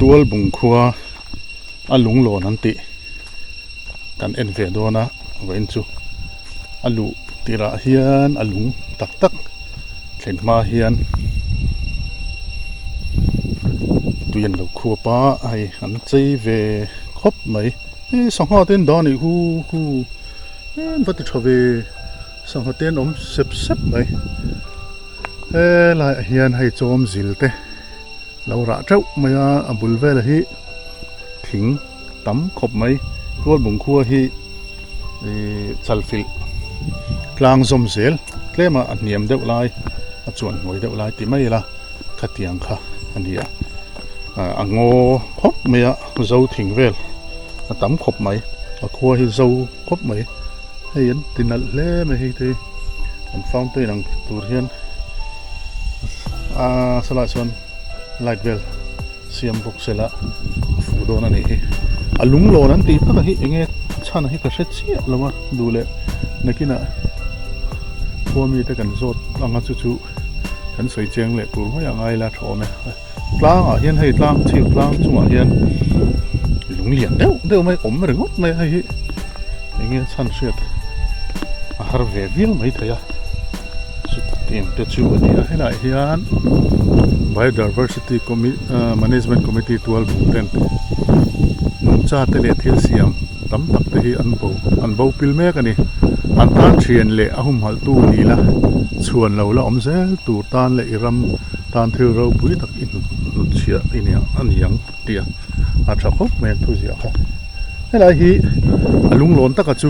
Tualbung khua a lunglawn an tih kan en ve dawn a vawiin chu a luh tirah hian a lung tak tak thlen hma hian tui an lo khuap a hei an chei ve khawp mai hei sangha te an dah a nih hu hu em va ti tha ve sangha te an awm sep sep mai helaiah hian hei chawm zil te lo rah teuh mai a a bul velah hi thing tam khawp mai Tualbung khua hi ihh chalfilh tlang zawm zel tlem a a hniam deuh lai a chuan hnuai deuh lai ti mai ila khatiang kha a ni a ah a ngaw khawp mai a zo thing vel a tam khawp mai a khua hi zo khawp mai hei an ti nalh hle mai hei te hi an fountain ang tur hian aaa sawlaiah sawn light vel siam bawk se la a fuh dawn a nih hi a lunglawn an tih tak a hi eng nge chhan hi ka hre chiah lo a duh leh nakinah khua mite kan zawt anga chu chu kan sawi chiang leh tur mai a ngai la tha awm e tlangah hian hei tlang chhip tlang chungah hian lung lian deuh deuh mai awm ringawt mai a hei hi eng nge chhan hriat a har ve viau mai thei a. Chutiang te chu a ni a helaiah hian Biodiversity Management Committee tual buk ten nungcha te leh thil siam tam tak te hi an bo an bo pil mek a ni. An tan thian leh a humhalh tu ni la chhuan lo la awm zel tur tan leh i ram tan thil ropui tak i hnutchhiah i nia a ni ang tih a tha khawp mai an thuziah kha. Helai hi a lunglawn taka chu.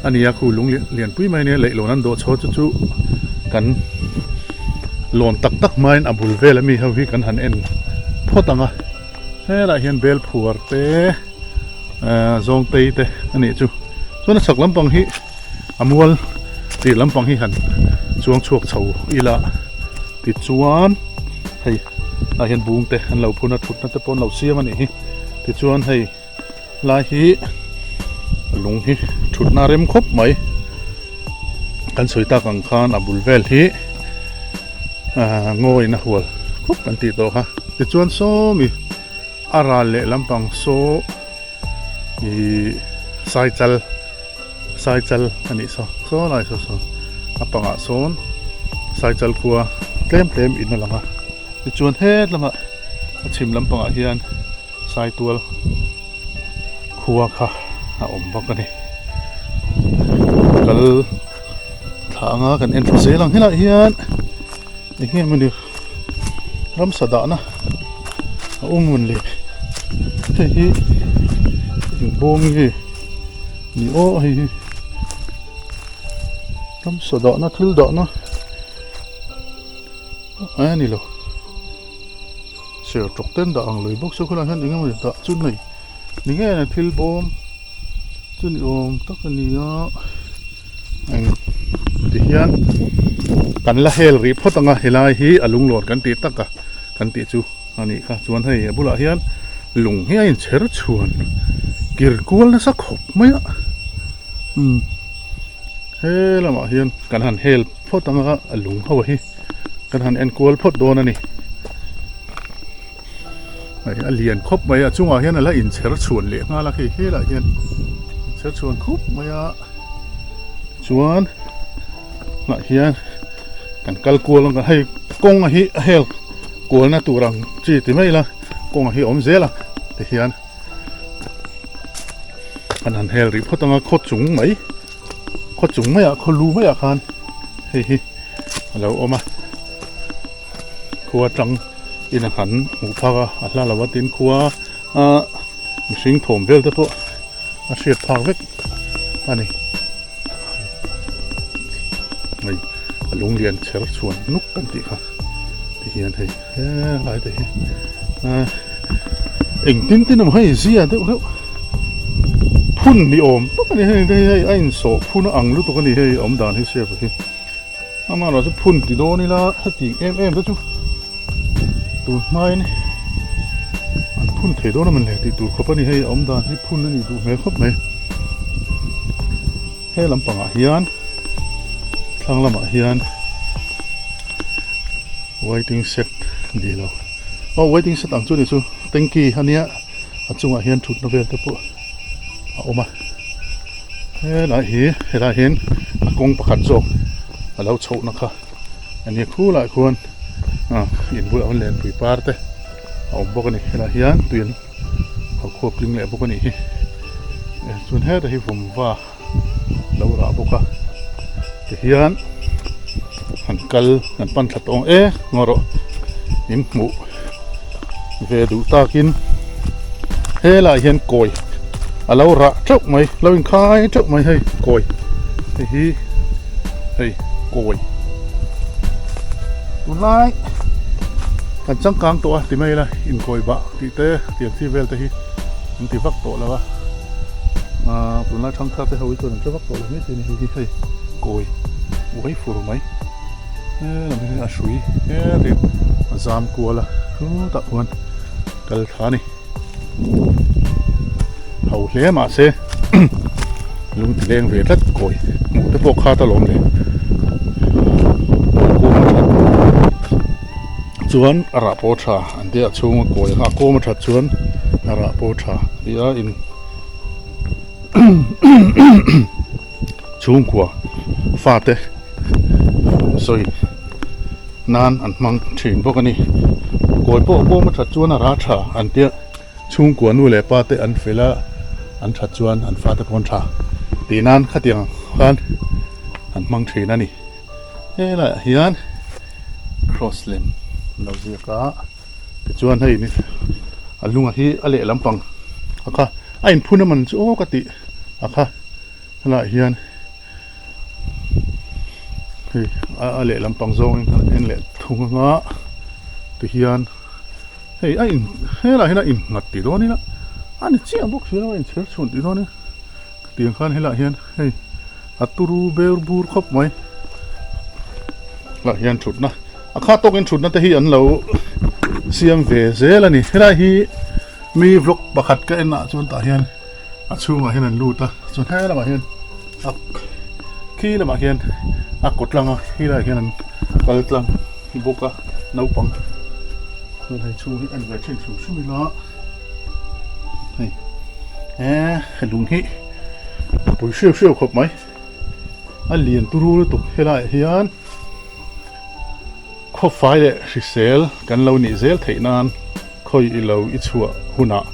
A ni a khu lung lianpui mai ania leihlawn an dawh chho chu chu kan lawn tak tak hmain a bul vel ami ho hi kan han en phawt ang a helaiah hian bel phuar te ahh zawngtei te a nih chu chuan a chhak lampang hi a mual tir lampang hi han chuang chhuak chho ila tichuan hei ah hian bung te an lo phun a thutna te pawh an lo siam a nih hi tichuan hei. Lai hi lung hi thutna rem khawp mai kan sawi tak ang khan a bul vel hi ahh ngawiin a hual khawp kan tih tawh kha tichuan sawmi a ral leh lampang saw ihh saichal saichal a nih saw saw lai saw saw a pangah sawn saichal khua tlem tlem in a lang a tichuan het lamah a chhim lampangah hian. Saitual khua kha a awm bawk a ni. Kal thla anga kan en thla zel ang helaiah hian eng nge mawni ramsa dahna a awm mawn le hei hi eng bawm nge ni aw hei hi ramsa dahna thil dahna a ni lo. Ser tawk ten dah ang lui bawk se khawlaiah hian eng emawni dah chu nei ni ngei a thil bawm chu ni awm tak a ni a eng ti hian kan la hel rih phawt ang a helai hi a lunglawn kan tih tak a kan tih chu a nih kha chuan hei a bulah hian lung hi a inchher chhuan kir kual nasa khawp mai a umm he lamah hian kan han hel phawt ang a a lung ho hi. Kan han en kual phawt dawn a ni. Hei a lian khawp mai a chungah hian a la inchher chhuan leh nghal a khi helaiah hian inchher chhuan khup mai a chuan hnah hian kan kal kual ang hei kawng a hi a hel kualna tur ang chi ti mai ila kawng a hi a awm zel a tihian kan han hel rih phawt ang a khaw chung mai. Khaw chung maiah khaw lu maiah khan hei hi a lo awm a khua tang in a han hmuh phak a a hla lo a tin khua a mihring thawm vel te pawh a hriat phak vek a ni hei a lung lian chher chhuan nuk kan tih kha ti hian hei helai te hi ah engtin tin emaw hei zia deuh deuh phun ni awm tak a ni hei hei hei a insawh phun a ang lutuk a ni hei awm dan hi shape hi amaherawhchu chu phun ti dawn ila hetiang em em te chu tun hmain an phun thei dawn a mawnle tih tur khawp a ni hei awm dan hi phun a nih duh hmel khawp mai he lampangah hian thlang lamah hian. Waiting shed ni lo. Aw waiting shed ang chu ni chu tanky a nia a chungah hian thutna vel te pawh a awm a helai hi helai hian a kawng pakhat zawk a lo chhohna kha a nia khulai khuan ah in bulah khuan lenpui par te a awm bawk a ni helai hian tui an ho khuap tling leh bawk a nih hi chuan hetah hi vawmva. lo rah bawk a tihian han kal han pan thla tawng e ngaw rawh in hmuh ve duh takin helaiah hian kawi a lo rah teuh mai lo inkhai teuh mai hei kawi hei hi hei kawi tunlai kan changkang tawh a ti mai ila inkawi bah tih te tiang chi vel te hi an ti vak tawh lo a. Ahh tunlai thangthar te ho hi chuan an hre vak tawh lo mai thei a ni hei hi hei kawi uai fur mai helam hi a hrui hetin a zam kual a chutah khuan kal thla a ni ho hle mahse lung ti leng ve tlat kawi hmuh te pawh khat alawm le kawi kawm a that chuan a rah pawh a tha an tia a chhunga kawi anga a kawm a that chuan a rah pawh a tha tia in. Chhungkua fate sawi nan an hmang thin bawk a ni. Kawi pawh bawm a that chuan a ra tha an tia chhungkua nu leh pa te an fel a an that chuan an fate pawh an tha tih nan khatiang khan an hmang thin a ni. Helaiah hian cross lem an lo ziak a. Tichuan hei ni a lunga hi a leh lampang a kha a inphun a man chu aw ka tih a kha helaiah hian hei a leh lampang zawngin kan en leh thung anga tihian hei a in helaiah hian a innghat tih dawn ila a ni chiah bawk si lo a inchher chhun tih dawn ila tiang khan helaiah hian hei a turu ber bur khawp mai lah hian thutna a kha tawkin thutna te hi an lo siam ve zel a ni helai hi mi vlog pakhat ka en ah chuan tah hian a chhungah hian an lut a chuan he lamah hian a khi lamah hian a kawt tlang a khi laiah hian an kal tlang bawk a naupang chuan hei chhung hi en ve thin hrim hrim ila hei he lung hi a pui hriau hriau khawp mai a lian turu lutuk helaiah hian. Khawfai leh hrisel kan lo nih zel theih nan khawi i lo i chhuah hunah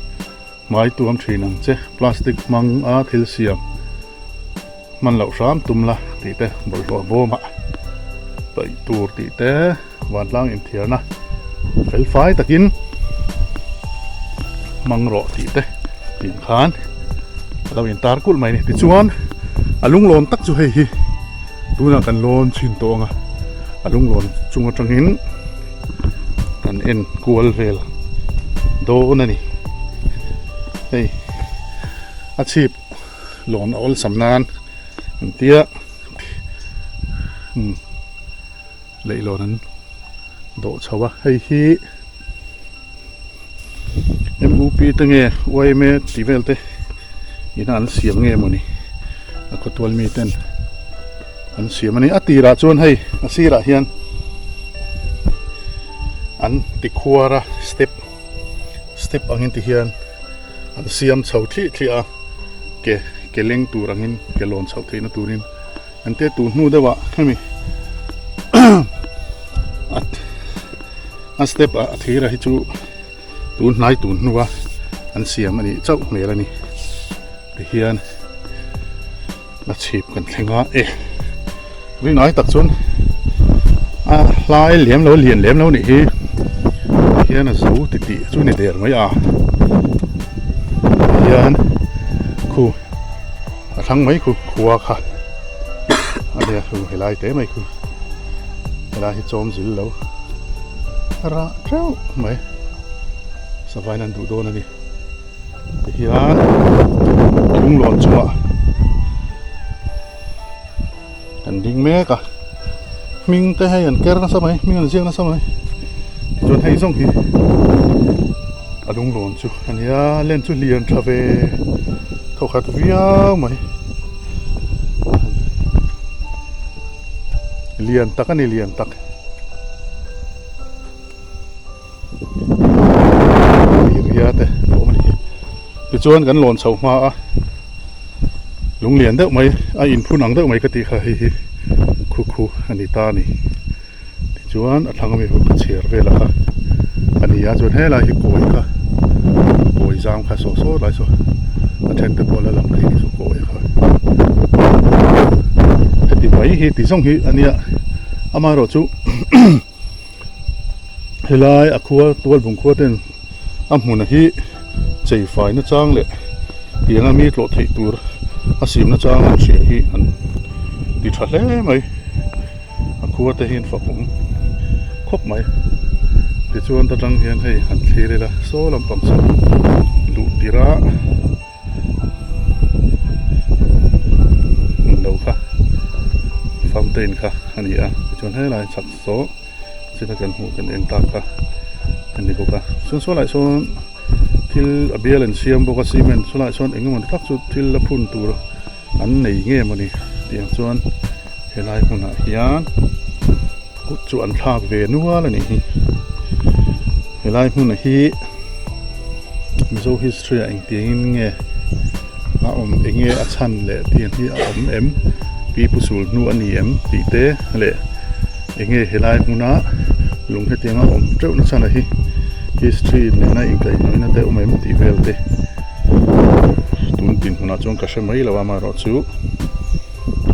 hmai tuam thin ang che, plastic hmang a thil siam hman loh hram tum la tih te bawlhhlawh bawmah paih tur tih te vantlang inthiarna felfai takin hmang rawh tih te tih khan a lo intar kulh mai a ni. Tichuan a lunglawn tak chu hei hi. Tunah kan lawn chhin tawh ang a, a lunglawn chung atangin kan en kual vel dawn a ni. Hei a chhip lawn a awlsam nan an tia umm leihlawn an dawh chho a, hei hi M U P te nge Y M A tih vel te ina an siam nge mawni a khawtual mi ten an siam a ni a tirah chuan hei a sirah hian an ti khuar a step step angin ti hian an siam chho thliah thliah a ke ke leng tur angin ke lawn chhoh theihna turin an tia tun hnu deuhah hemi a step ah a thir a hi chu tun hnai tun hnua an siam a nih chauh hmel a ni tihian a chhip kan thleng a e rinai tak chuan a hlai lem lo lian lem lo nih hi tihian a zo ti tih chu ni der mai a tihian khu a thlang mai khu khua kha a nia khu helai te mai khu helai hi chawm zil lo rah teuh mai savain an duh dawn a ni tihian lunglawn chungah kan ding mek a hming te hei an ker nasa mai hming an ziak nasa mai tichuan hei zawng hi a lunglawn chu a nia len chu lian tha ve thawkhat viau mai lian tak a ni lian tak. Tichuan kan lawn chho hma a, lunglian deuh mai a inphun ang deuh mai ka tih kha hei hi khu khu a ni ta a ni. Tichuan a thlang ami pawh ka chhiar vel a kha a ni a, chuan helai hi kawi kha kawi zam kha saw saw lai saw a then te pawh la lang thei ni chu kawi kha heti mai hi ti zawng hi a nia amaherawh chu helai a khua tualbung khua ten a hmun hi chei fai na chang leh tianga mi tlawh theih tur a siam na chang an hria hi an ti tha hle mai. A khua te hian fak awm khawp mai. Tichuan ta tang hian hei han thlir ila saw lampang saw luh tirh a hmun lo kha fountain kha a ni a tichuan helai chhak saw china kan hmuh kan en tak kha a ni bawk a chuan saw lai sawn thil a bial an siam bawk a cement saw lai sawn eng emaw tak chu thil la phun tur An nei nge maw ni tiang chuan helai hmunah hian kut chu an thlak ve nual a nih hi. Helai hmun hi Mizo history ah engtiangin nge a awm enge a chhan leh tiang hi a awm em pi pu sul hnu a ni em tih te leh enge helai hmuna lung hetianga awm teuh na chhan a hi history nena inkaihhnawihna te awm em tih vel te. Tun tin hunah chuan ka hre mai lo a amaherawh chu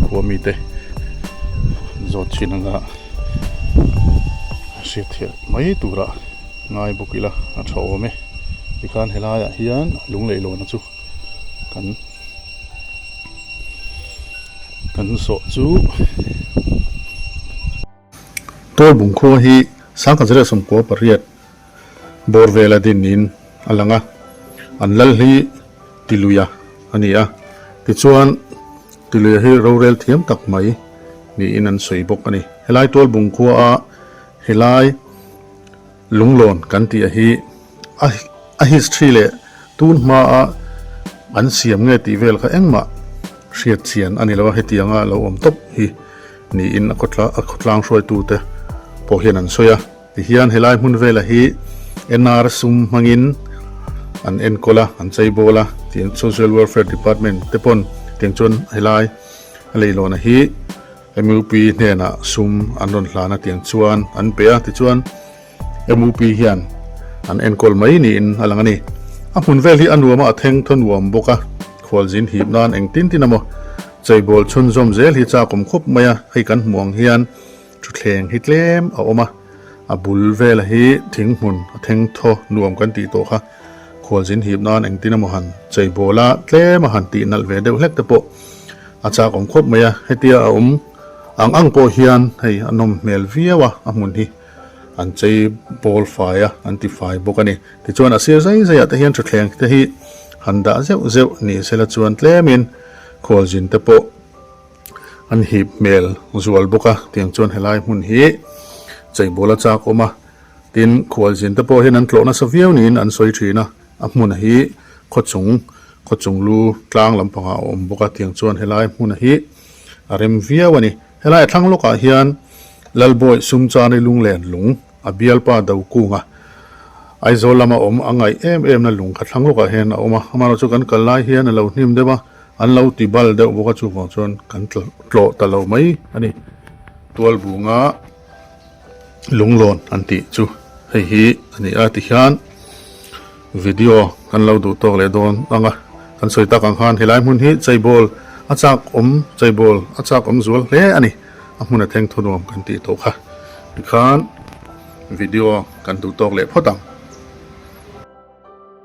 khua mite zawt thin anga hriat theih mai tura ngai bawk ila a tha awm e tikhan helaiah hian lung leihlawn chu kan kan zawh chu. Tawlbung khua hi 1998 bawr vela din niin a lang a, an lal hi Tiluia a ni a, tichuan Tiluia hi rorel thiam tak mai niin an sawi bawk a ni. Helai Tawlbung khua-a helai Lunglawn kan tih a hi a history leh tun hmaa an siam nge tih vel kha engmah hriat chian a ni lo a, hetianga lo awm tawp hi niin a khawtlang hruaitute pawh hian an sawi a. Tihian helai hmun vela hi NR sum hmangin an enkawl a, an cheibawl a, tiang Social Welfare Department te pawn tiang chuan helai a leihlawna hi MUP hnenah sum an rawn hlan a tiang chuan an pe a, tichuan MUP hian an enkawl mai niin a lang a ni. A hmun vel hi a nuam a, a theng thaw nuam bawk a, khualzin hip nan engtin tin emaw cheibawl chhunzawm zel hi chak awm khawp mai a, hei kan hmuh ang hian Thutthleng hi tlem a awm a, a bul vela hi thing hmun a theng thaw nuam kan tih tawh kha khualzin hip nan engtin emaw han chei bawl a, tlem a han tih nalh ve deuh hlek te pawh a chak awm khawp mai a, hetia a awm ang ang pawh hian hei a nawm hmel viau a, a hmun hi an chei bawl fai a, an ti fai bawk a ni. Tichuan a sir zai zaiah te hian thutthleng te hi han dah zeuh zeuh ni sela chuan tlemin khualzin te pawh An hip hmel zual bawk a, tiang chuan helai hmun hi cheibawl a chak awm a, tin khualzin te pawh hian an tlawh nasa viau niin an sawi thin a, a hmun hi khawchung khawchung lu tlang lampangah a awm bawk a, tiang chuan helai hmun hi a rem viau a ni. Helai a thlang lawkah hian Lalbawi Sumchani lunglen lung a bialpa Dokunga Aizawl lama awm a ngaih em em na lung kha thlang lawkah hian a awm a, amaherawhchu chu kan kal lai hian a lo hnim deuh a, An lo ti bal deuh bawk a chuvang chuan kan tlawh ta lo mai a ni. Tualbunga lunglawn an tih chu hei hi a ni a tihian video kan lo duh tawk leh dawn ang a kan sawi tak ang khan helai hmun hi cheibawl a chak awm cheibawl a chak awm zual hle a ni a hmun a theng thu nuam kan tih tawh kha tikhan video kan duh tawk leh phawt ang.